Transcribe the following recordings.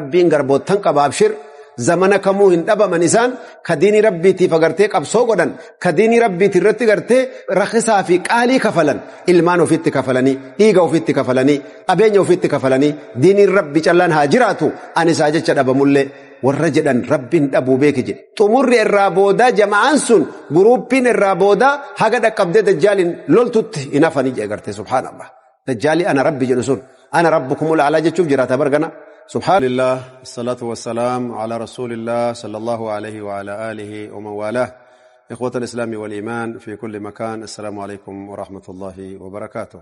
Rabbiin garboottan qaba abshir. Zamana kamuu hin dhabaman isaan ka diinii rabbiitiif agartee qabsoo godhan, ka diinii rabbiiti irratti gartee rakisaa fi qaalii kafalan, ilmaan ofitti kafalanii, dhiiga ofitti kafalanii, qabeenya ofitti kafalanii, diiniin rabbi callaan haa jiraatu ani isaa jecha dhabamullee warra jedhan rabbiin dhabuu beeki jedhe. Xumurri irraa boodaa jama'aan sun guruuppiin irraa boodaa haga dhaqqabdee dajjaaliin loltutti hin hafanii jedhe gartee subhaanallah. Dajjaalii ana rabbi jedhu sun ana rabbukumul a'laa jechuuf jiraata bargana. سبحان الله، الصلاة والسلام على رسول الله صلى الله عليه وعلى آله ومن والاه. إخوة الإسلام والإيمان في كل مكان، السلام عليكم ورحمة الله وبركاته.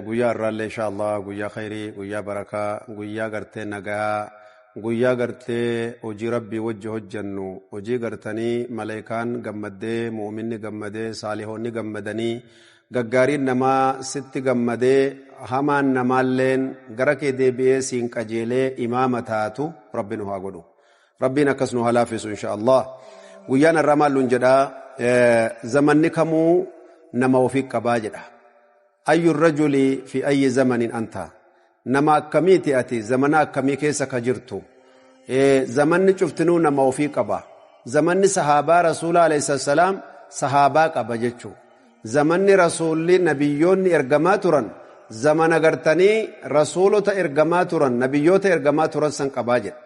قويا الرالي إن شاء الله، قويا خيري، قويا بركة، قويا قرتي نقا، قويا قرتي وجي ربي وجه الجنو، وجي قرتني ملائكان قمدي، مؤمن قمدي، صالحون قمدني، gaggaariin namaa sitti gammadee hamaan namaalleen gara kee deebi'ee siin qajeelee imaama taatu rabbi nu haa godhu. Rabbiin akkas nu haa laaffisu insha Allah. Guyyaan har'aa maalluun jedhaa, zamanni kamuu nama ofii qabaa jedha. Ayyu rajuli fi ayyi zamanin anta. Nama akkamiiti ati, zamana akkamii keessa ka jirtu? Zamanni cuftinuu nama ofii qaba. Zamanni sahaabaa rasuula alayhi salaam sahaabaa qaba jechuudha. Zamanni rasuulli nabiyyoonni ergamaa turan zamana gartanii rasuulota ergamaa turan nabiyyoota ergamaa turan san qabaa jedha.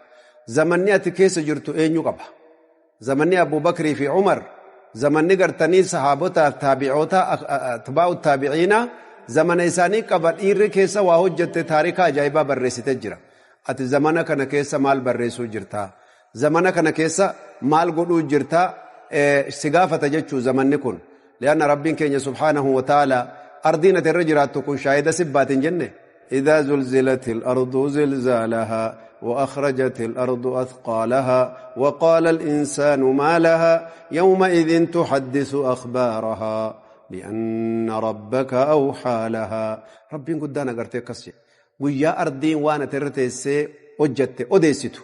Zamanni ati keessa jirtu eenyu qaba? Zamanni Abubakrii fi Umar, zamanni gartanii sahaabota taabi'oota atbaa'u taabiciina zamana isaanii qaba. Dhiirri keessa waa hojjette taarika ajaa'ibaa barreessite jira. Ati zamana kana keessa maal barreessuu jirtaa? Zamana kana keessa maal godhuu jirtaa? Si gaafata jechuu zamanni kun. لأن ربك كين سبحانه وتعالى أرضينا ترجرات تكون شاهدة سبات جنة. إذا زلزلت الأرض زلزالها وأخرجت الأرض أثقالها وقال الإنسان ما لها يومئذ تحدث أخبارها بأن ربك أوحى لها. ربي قدانا قرتي قصي ويا أرضين وانا ترتيسي وجدت أديستو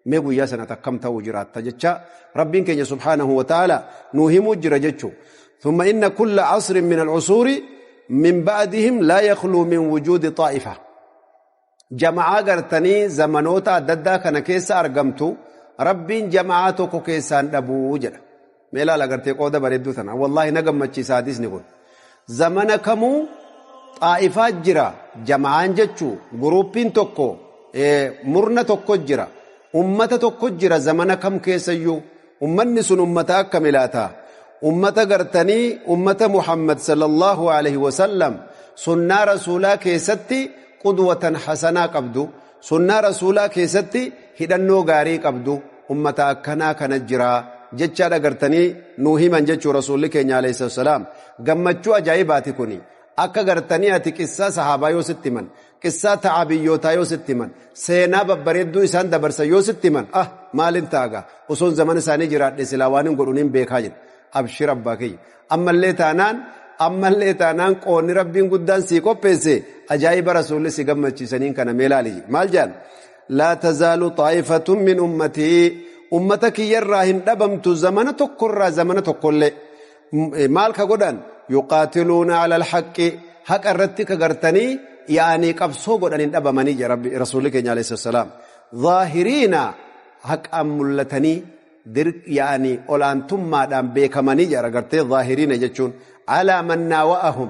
مي ويا سنة كم توجرات تجتشا ربي كين سبحانه وتعالى نوهم جرجتشو. ثم إن كل عصر من العصور من بعدهم لا يخلو من وجود طائفة. جماعة قرتني زمنوتا ددا كان كيسا أرقمتو ربين جماعاتو كيسان أبو جل ميلا لقرتي قودة بريدو ثنا والله نقم مجي سادس نقول زمن كمو طائفة جرا جماعان جتشو جروبين توكو مرنة توكو جرا أمة توكو جرا زمن كم كيسيو أمني سن أمتا كملاتا أمة قرتني أمة محمد صلى الله عليه وسلم سنة رسولا كيستي قدوة حسنة قبدو سنة رسولا كيستي هدنو غاري قبدو أمة أكنا كنجرا جتشا قرتني نوهي من جتشو رسول كينيا عليه السلام قمتشو أجايباتي كوني أكا قرتني أتي قصة صحابة يوستي من قصة تعابيوتا يوستي من سينا ببريدو إسان دبرسا يوستي من مالين تاغا وصون زمان ساني جرات لسلاوانين قرونين بيكاجن أبشر أباكي أما اللي تانان قوني ربين قدان سيكو بيسي أجايب رسول سيقمت سنين كان ميلالي مالجان لا تزال طائفة من أمتي أمتك يراهن دبمت زمن تقر زمن تقل مالك قدان يقاتلون على الحق حق الرتك قرتني يعني قبصو قدان دبمني ربي رسولك عليه السلام ظاهرين حق أملتني درك يعني olaantummaadhaan beekamanii jira gartee zaahiriina jechuun alaa man naawa'ahum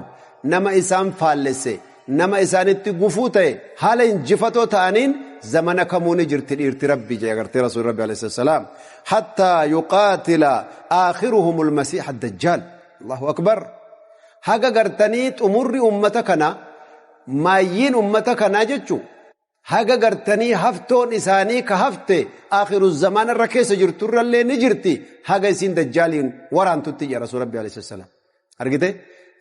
nama isaan faallesse nama isaanitti gufuu ta'e haala injifatoo ta'aniin zamana kamuu ni jirti dhiirti rabbi jee gartee rasuul rabbi alayhi salaam hattaa yuqaatila aakhiruhum almasiih addajjaal. Allahu akbar. Haga gartanii xumurri ummata kana maayyiin ummata kanaa jechuu haga gartanii haftoon isaanii ka hafte akhiru zamaan irra keessa jirturrallee ni jirti haga isiin dajjaaliin waraantutti jira rasuul rabbi alayhi salaam. Argite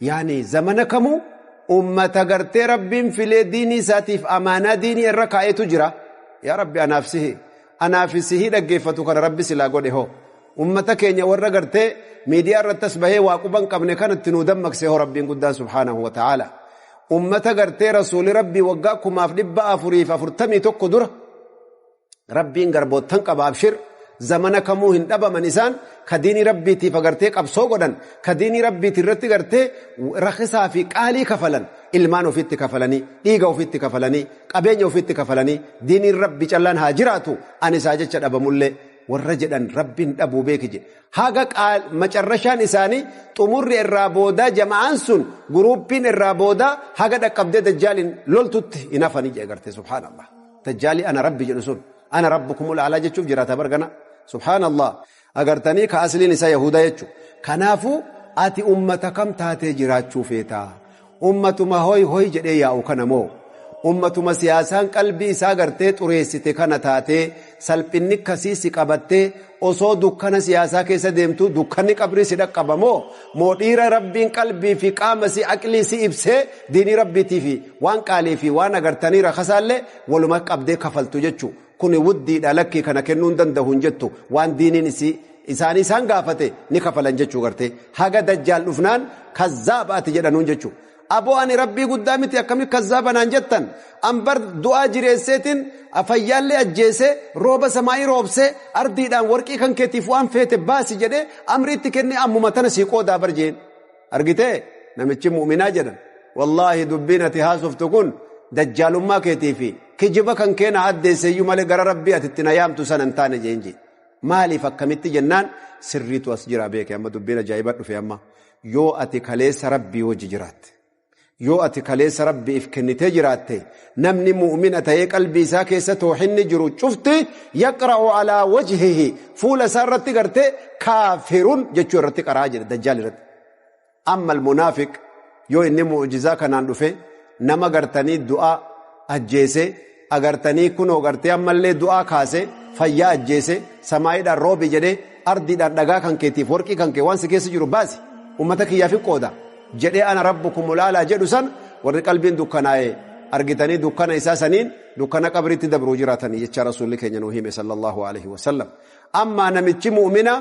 yaani zamana kamuu ummata gartee rabbiin filee diinii isaatiif amaanaa diinii irra kaa'etu jira. Yaa rabbi anaaf sihi dhaggeeffatu kana rabbi silaa godhe hoo ummata keenya warra gartee miidiyaa irrattas bahee waa quban qabne kanatti nuu dammaqsee hoo rabbiin guddaan subhaanahu wa ta'aala. Ummata gartee rasuuli rabbii waggaa 1441 dura rabbiin garboottan qaba abshir Zamana kamuu hin dhabaman isaan ka diinii rabbiitiif agartee qabsoo godhan, ka diinii rabbiiti irratti gartee rakisaa fi qaalii kafalan, ilmaan ofitti kafalanii, dhiiga ofitti kafalanii, qabeenya ofitti kafalanii, diiniin rabbi callaan haa jiraatu ani isaa jecha dhabamullee warra jedhan rabbiin dhabuu beeki jedhe. Haga macarrashaan isaanii xumurri irraa boodaa jama'aan sun guruuppiin irraa boodaa haga dhaqqabdee dajjaaliin loltutti hin hafanii jedhe gartee subhaanallah. Dajjaalii ana rabbi jedhu sun ana rabbukumul a'laa jechuuf jiraata bargana. Subhaanallah. Agartanii ka asliin isaa Yahudaa jechuudha. Kanaafuu ati ummata kam taatee jiraachuu feetaa? Ummatuma hoy hoy jedhee yaa'u kana moo? Ummatuma siyaasaan qalbii isaa gartee xureessite kana taatee salphinni akkasii si qabattee osoo dukkana siyaasaa keessa deemtu dukkanni qabrii si dhaqqaba moo? Moo dhiira rabbiin qalbii fi qaama si aqlii si ibsee diinii rabbiitii fi waan qaalii fi waan agartanii rakasaallee waluma qabdee kafaltu jechuudha. Kuni wuddiidha lakkii kana kennuu hin danda'u hin jettu waan diiniin isaanii isaan gaafate ni kafalan jechuu gartee haga dajjaal dhufnaan kazzaaba ati jedhanuun jechuu. Aboo ani rabbii guddaa miti akkami kazzaaba naan jettan an bar du'aa jireesseetiin fayyaallee ajjeesee rooba samaayii roobsee ardiidhaan warqii kan keetiif waan feete baasi jedhee amriitti kennee ammuma tana sii qoodaa bar jeen. Argitee namichi mu'minaa jedhan wallaahi dubbiin ati haasoftu kun dajjaalummaa keetii fi kijiba kan keena addeesseeyyuu malee gara rabbii ati itti na yaamtu sana hin taane jeen jee. Maaliif akkamitti jennaan sirriitu as jira beeke amma dubbiin ajaa'ibaa dhufe amma yoo ati kaleessa rabbii wajji jiraatte. Yoo ati kaleessa rabbiif kennitee jiraatte namni mu'mina ta'ee qalbii isaa keessa toohinni jiru cufti yaqra'u alaa wajhihi fuula isaa irratti gartee kaafirun jechuu irratti qaraa jedhe dajjaal irratti. Amma almunaafiq yoo inni mu'jizaa kanaan dhufe nama gartanii du'aa ajjeese agartanii kunoo gartee ammallee du'aa kaase fayyaa ajjeese samaayiidhaan roobi jedhee ardiidhaan dhagaa kan keetiif warqii kan kee waan si keessa jiru baasi ummata kiyyaaf qooda. Jedhee ana rabbukumul a'laa jedhu san warri qalbiin dukkanaa'e argitanii dukkana isaa saniin dukkana qabriitti dabruu jiraatanii jecha rasuulli keenya nuu hime sallallahu alaihi wasallam. Amma namichi mu'mina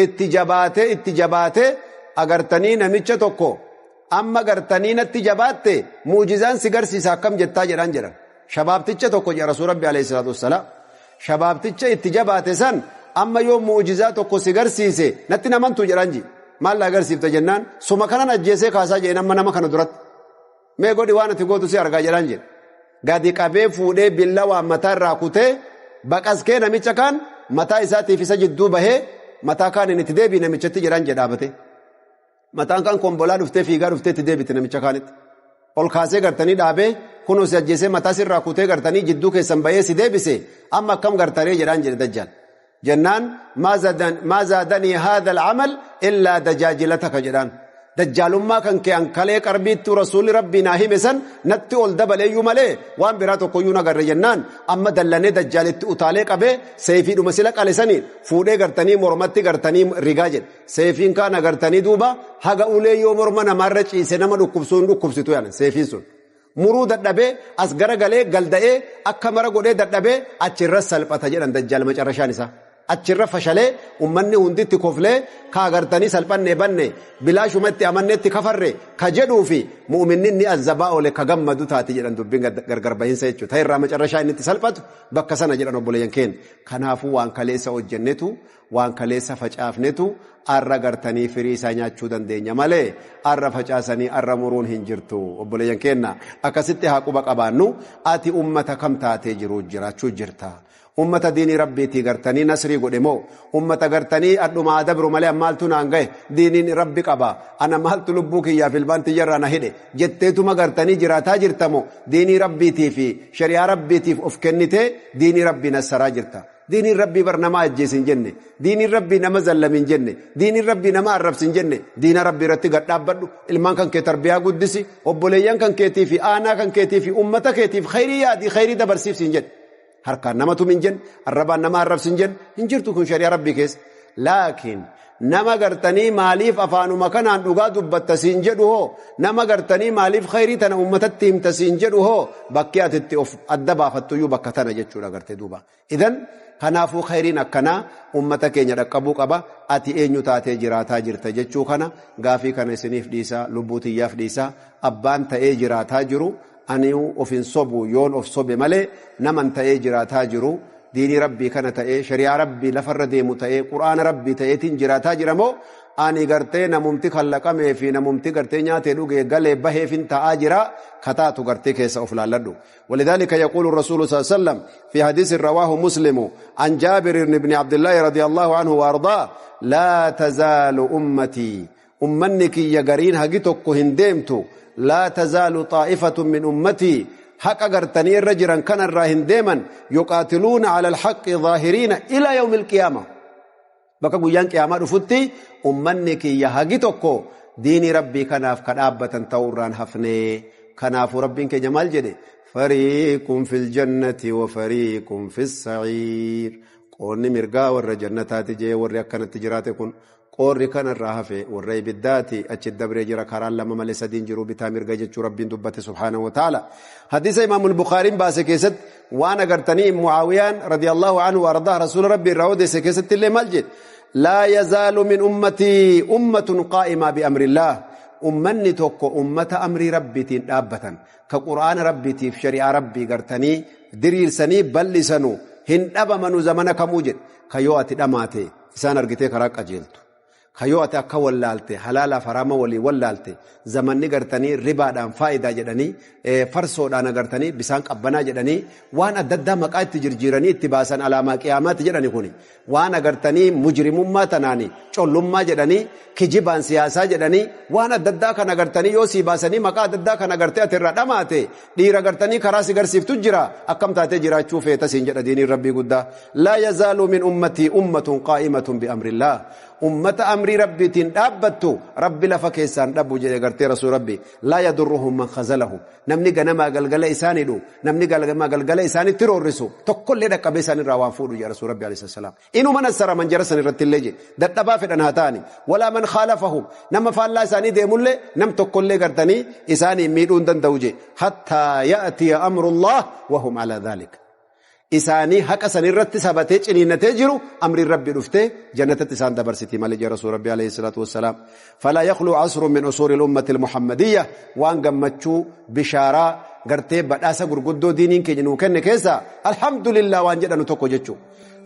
itti jabaatee agartanii namicha tokko amma gartanii natti jabaatte mu'jizaan si garsiisa akkam jettaa jedhaan jedhan. Shabaabticha tokko jedha rasuul rabbi alayhi salaatu wassalaam. Shabaabticha itti jabaate san amma yoo mu'jizaa tokko si garsiise natti namantu jedhaan ji. Maal agarsiifta jennaan suma kanan ajjeesee kaasaa jedheen amma nama kana duratti. Mee godhi waan ati gootu si argaa jedhaan jedhe. Gadi qabee fuudhee billawaa mataa irraa kutee baqaskee namicha kaan mataa isaatiif isa jidduu bahee mataa kaaniin itti deebii namichatti jedhaan jedhaabate. Mataan kaan kombolaa dhuftee fiigaa dhuftee itti deebite namicha kaanitti. Ol kaasee gartanii dhaabee kunoo si ajjeesee mataa sirraa kutee gartanii jidduu keessan bahee si deebise amma akkam gartaree jedhaan jedhe dajjal. Jennaan maa zaadanii haadha alcamal illaa dajaajilataka jedhaan. Dajjaalummaa kan kee ankalee qarbiittuu rasuulli rabbii naa hime san natti ol dabaleeyyuu malee waan biraa tokkoyyuu nagarre jennaan amma dallanee dajjaalitti utaalee qabee seefiidhuma sila qale sanii fuudhee gartanii mormatti gartanii rigaa jedhe. Seefiin kaan agartanii duuba haga ulee yoo morma namaarra ciise nama dhukkubsuu hin dhukkubsitu yaana seefiin sun. Muruu dadhabee as garagalee galda'ee akka mara godhee dadhabee achirra salphata jedhan dajjaal macarrashaan isaa. Achirra fashalee ummanni hunditti koflee ka agartanii salphannee banne bilaashumatti amanneetti kafarre ka jedhuu fi mu'minni ni azzabaa oole ka gammadu taati jedhan dubbiin gargar bahinsa jechuudha. Ta'e irraa macarrashaa inni itti salphatu bakka sana jedhan obboleeyyan keenya. Kanaafuu waan kaleessa hojjennetu waan kaleessa facaafnetu arra gartanii firii isaa nyaachuu dandeenya malee arra facaasanii arra muruun hin jirtu obboleeyyan keenya. Akkasitti haa quba qabaannu ati ummata kam taatee jiru jiraachuu jirta. Ummata diinii rabbiitii gartanii nasrii godhe moo ummata gartanii adhumaa dabru malee maaltu naan gahe diiniin rabbi qaba ana maaltu lubbuu kiyyaaf ilmaan tiyyarraa na hidhe jetteetuma gartanii jiraataa jirta moo diinii rabbiitii fi shari'aa rabbiitiif of kennitee diinii rabbii nassaraa jirta. Diiniin rabbii bar nama ajjeesin jenne diiniin rabbii nama zallamin jenne diiniin rabbii nama arrabsin jenne diina rabbii irratti gad dhaabbadhu ilmaan kan kee tarbiyaa guddisi obboleeyyan kan keetii fi aanaa kan keetii fi ummata keetiif khayrii yaadii khayrii dabarsiifsin jedhe. Harkaan nama tumin jenne arrabaan nama arrabsin jenne hin jirtu kun shari'aa rabbii keessa. Laakiin nama gartanii maaliif afaanuma kanaan dhugaa dubbatta siin jedhu hoo nama gartanii maaliif khayrii tana ummatatti himta siin jedhu hoo bakki ati itti of adda baafattuyyuu bakka tana jechuudha gartee duuba. Idan kanaafuu khayriin akkanaa ummata keenya dhaqqabuu qaba ati eenyu taatee jiraataa jirta jechuu kana gaafii kana isiniif dhiisaa lubbuu tiyyaaf dhiisaa abbaan ta'ee jiraataa jiru ani of hin sobu yoon of sobe malee naman ta'ee jiraataa jiru Diinii rabbii kana ta'ee shari'aa rabbii lafarra deemu ta'ee quraana rabbii ta'eetiin jiraataa jiramoo ani gartee namumti kallaqamee fi namumti gartee nyaatee dhugee galee baheefin ta'aa jira kataatu gartee keessa of laalladhu. ولذلك يقول الرسول صلى الله عليه وسلم في حديث رواه مسلم عن جابر بن عبد الله رضي الله عنه وأرضاه لا تزال أمتي أمنك يا قرين هجتك هندمت لا تزال طائفة من أمتي حق قرتني الرجرا كان الراهن ديما يقاتلون على الحق ظاهرين إلى يوم القيامة. Bakka guyyaan qiyaamaa dhufutti ummanni kiyya hagi tokko diinii rabbii kanaaf kadhaabbatan ta'uurraan hafnee. Kanaafuu rabbiin keenya maal jedhe? Fariiqun fil jannati wa fariiqun fis sa'iir. Qoonni mirgaa warra jannataati jee warri akkanatti jiraate kun qoorri kanarraa hafe warra ibiddaati achi dabree jira karaan lama malee sadiin jiru bitaa mirga jechuu rabbiin dubbate subhaanahu wa ta'ala. Hadiisa Imaamul Bukhaariin baase keessatti waan agartanii Mucaawiyaan radiyallahu anhu wa ardaa rasuula rabbii irraa odeesse keessatti illee maal jedhe? لا يزال من أمتي أمة قائمة بأمر الله. أمني توكو أمة أمر ربي دابة كقرآن ربي في شريعة ربي قرتني درير سني بل سنو هن أبا منو زمنك موجد كيواتي دماتي إسان أرقتي كراك أجيلتو كيواتي أكا ولالتي حلالا فراما ولي ولالتي زمني قرتني ربا دان فائدة جدني فرسو دان قرتني بسان قبنا جدني وان أددا مقايت تجرجيراني اتباسا على ما قيامات جدني كوني وان قرتني مجرم ما تناني چولم ما جدني كجبان سياسة جدني وان أددا كان قرتني يوسي باسني مقا أددا كان قرتي أترى دماتي دير قرتني كراسي قرسيف تجرا أكم تاتي جرا تشوفي تسين جد ديني ربي قدا لا يزال من أمتي أمة قائمة بأمر الله. أمة أمر ربي تنابتو ربي لفكيسان ربو جل غرتي رسول ربي لا يضرهم من خزلهم. نمني غنما غلغل إساني دو نمني غلغما غلغل إساني ترورسو تكل لدى قبيساني روان فودو يا رسول ربي عليه السلام. إنو من السر من جرسني رتلجي دتبا فدن هاتاني ولا من خالفهم نما فالله إساني ديمولي نم تكل غرتني إساني ميدون دندوجي حتى يأتي أمر الله وهم على ذلك. إساني حق سنرت سبتة إن تجرو أمر ربي رفته جنة تسان دبرستي مالك رسول ربي عليه الصلاة والسلام. فلا يخلو عصر من أصول الأمة المحمدية وأن قمتشو بشارة قرتي بدأس قرقدو دينين كجنو كن كيسا الحمد لله وأن جدنا تكو جتشو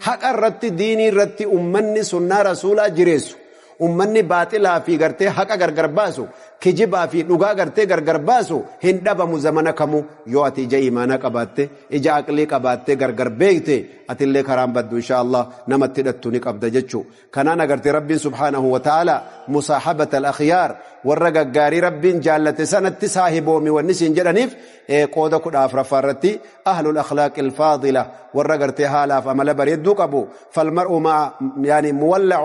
حق الرت ديني رت أمني سنة رسولا جريسو أمني باطلا في قرتي حق غرغر باسو كجبا في لغا غرتي غرغر باسو هندبا زمنا كمو يواتي جاي إيمانا قباتي إجا عقلي قباتي غرغر بيتي أتلي كرام بدو إن شاء الله نمت تدتوني قبض جتشو كنانا غرتي ربي سبحانه وتعالى مصاحبة الأخيار ورقا غاري ربي جالة سنة تساهبومي والنسين جرانيف قودة كد أفرفارتي أهل الأخلاق الفاضلة ورقرتي هالا فأمل بريدو قبو فالمرء مع يعني مولع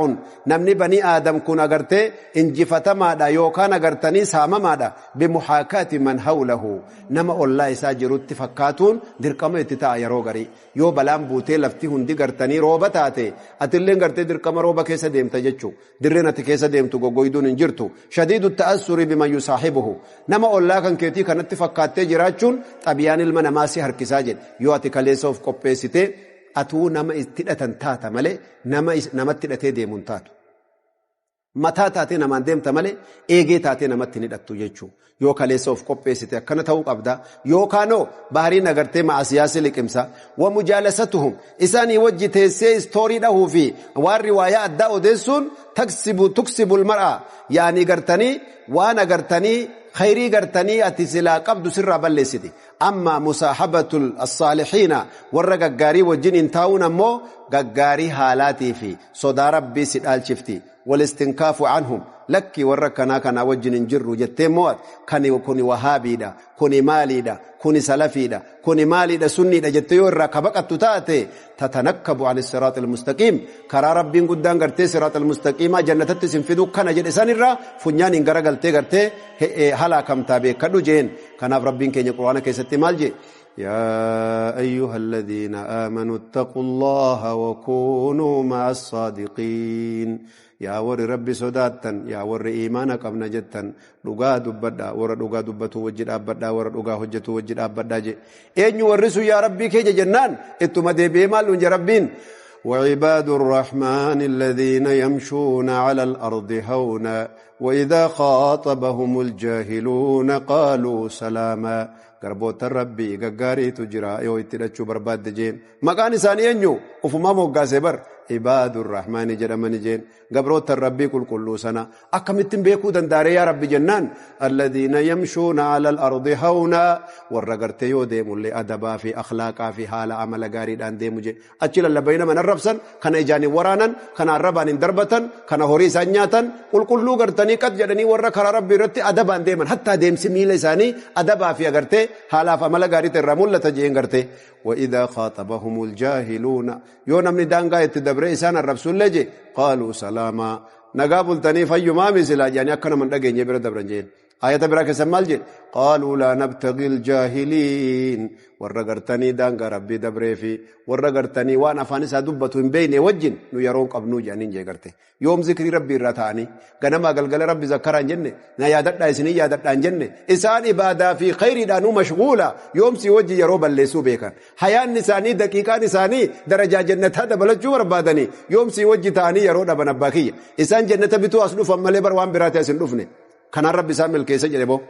نمني بني آدم كون أغرتي انجفتما دا يوكان أغرتني سامما دا بمحاكاة من حوله نما الله ساجرو اتفقاتون درقم اتتاع يروغري يو بلان بوتي لفتي هندي غرتني روبتاتي أتلين غرتي درقم روبا كيسا ديمتا جتشو درينة كيسا ديمتو غوغويدون انجرتو شديد التأثر بمن يصاحبه نما الله كان كيتي كان اتفقاتي جراچون طبيان المنماسي هركسا جد يو أتكاليسوف قبسيتي أتو نما استدأتن تاتا مالي نما استدأتي ديمون تاتو mataa taatee namaan deemta malee eegee taatee namatti ni hidhattu jechuudha. Yoo kaleessa of qopheessite akkana ta'uu qabda. Yookaanoo bahariin agartee ma'asiyaasi liqimsa. Wa mujaalasatuhum isaanii wajji teessee istoorii dhahuu fi waan riwaayaa addaa odeessuun tuksibul mar'a yaani gartanii waan agartanii khayrii gartanii ati silaa qabdu sirraa balleessiti. Amma musaahabatul as-saalihiina warra gaggaarii wajjin hin taa'uun ammoo gaggaarii haalaatii fi sodaa rabbii si dhaalchifti. والاستنكاف عنهم لك وركنا كنا وجن جر جتي موت كني كوني وهابيدا كوني ماليدا كوني سلفيدا كوني ماليدا سنيدا جتي وركبك تاتي تتنكب عن الصراط المستقيم كرا ربي قدان غرتي صراط المستقيم جنة تسنفدو كان جد سنرا فنيان غرغلتي غرتي هلا كم تابي كدو جين كان ربي كين قران كيستي مالجي يا أيها الذين آمنوا اتقوا الله وكونوا مع الصادقين يا ور ربي صداتن يا ور إيمانك أبنا جتن لغا دبدا ور لغا دبتو وجد أبدا ور لغا هجتو وجد أبدا جي أين ورسو يا ربي كي جنان اتو مدي بيمال ونجا ربين وعباد الرحمن الذين يمشون على الأرض هونا وإذا خاطبهم الجاهلون قالوا سلاما. Garboota Rabbii gaggaariitu jira yoo itti hidhachuu barbaadde jeen. Maqaan isaanii eenyu? Ufumaa moggaasee bar. Ibaadur Rahmaani jedhamani jeen. Gabroota Rabbii qulqulluu sana akkamittiin beekuu danda'are yaa Rabbi jennaan? Alladhiina yamshuuna ala al-ardi hawnaa, warra gartee yoo deemullee adabaa fi akhlaaqaa fi haala amala gaariidhaan deemu jeen. Achi lallabanii nama arrabsan, kana ijaan hin waraanan, kana arrabaan hin darbatan, kana horii isaan nyaatan, qulqulluu gartanii qad jedhanii warra karaa Rabbii irratti adabaan deeman. Hattaa deemsi miila isaanii adabaa fi agartee haalaaf amala gaarii ta'e irraa mul'ata jeen gartee. وإذا خاطبهم الجاهلون yoo namni daangaa itti dabree isaan arrabsullee je قالوا سلاما, nagaa bultanii fayyumaa misilaa jedhanii akka nama hin dhageenye bira dabran jeen. Ayata biraa keessa maal jedhe? قالوا لا نبتغي الجاهلين, warra gartanii daangaa Rabbii dabree fi warra gartanii waan afaan isaa dubbatu hin beekne wajjin nu yeroo hin qabnuu jedhaniin jee garte. Yoom zikrii Rabbii irraa ta'anii ganamaa galgala Rabbi zakkaraa hin jenne, na yaadadhaa isinii yaadadhaa hin jenne, isaan ibaadaa fi khayriidhaanuu mashguula, yoom si wajji yeroo balleessuu beekan. Hayaanni isaanii daqiiqaan isaanii darajaa jannataa dabalachuu barbaadanii yoom si wajji ta'anii yeroo dhaban abbaa kiyya. Isaan jannata bituu as dhufan malee bar waan biraati as hin dhufne. Kanaan Rabbi isaan milkeessa jedhe boo.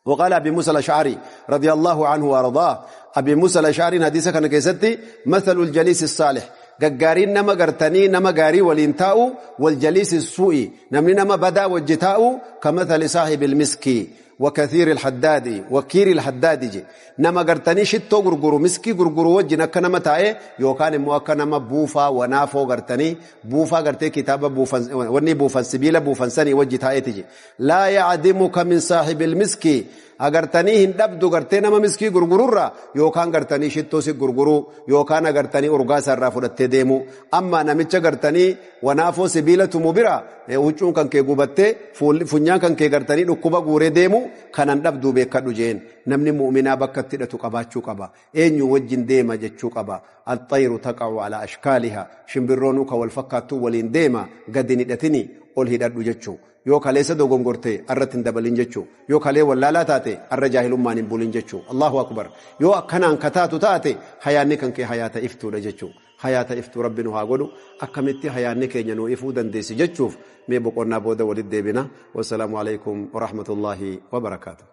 وقال أبي موسى الأشعري رضي الله عنه وأرضاه، أبي موسى الأشعري حديث كان كيستي: مثل الجليس الصالح، gaggariin nama gartanii nama gaarii waliin taa'u، والجليس السوء، namni nama badaa wajji taa'u، كمثل صاحب المسك وكثير الحداد وكير الحداد je, nama gartanii shittoo gurguru, miskii gurguru wajjin akka nama taa'e yookaan immoo akka nama buufaa wanaafoo gartanii buufaa gartee kitaaba buufan, wanni buufan, sibiila buufan sanii wajji taa'eeti je. لا يعدمك من صاحب المسك, agartanii hin dhabdu gartee nama miskii gurgururra yookaan gartanii shittoo si gurguruu yookaan agartanii urgaa isaarraa fudhattee deemu. Amma namicha gartanii wanaafoo sibiila tumu bira huccuun kan kee gubattee, funyaan kan kee gartanii dhukkuba guuree deemu kanan dhabduu beekadhu jeen. Namni mu'minaa bakka itti hidhatu qabaachuu qaba, eenyu wajjin deema jechuu qaba. الطير تقع على أشكالها, shimbirroonuu ka wal fakkaattuu waliin deema. Gadi hin hidhatini, ol hidhadhu jechuu. Yoo kaleessa dogongorte arratti hin dabalin jechuu. Yoo kalee wallaalaa taate arra jaahilummaan hin bulin jechuu. Allahu akbar! Yoo akkanaan kataatu taate hayaanni kan kee hayaata iftuudha jechuu. Hayaata iftuu Rabbi nu haa godhu. Akkamitti hayaanni keenya nu ifuu dandeessi jechuuf mee boqonnaa booda walitti deebina. Wassalaamu alaikum warahmatullaahi wabarakaatu.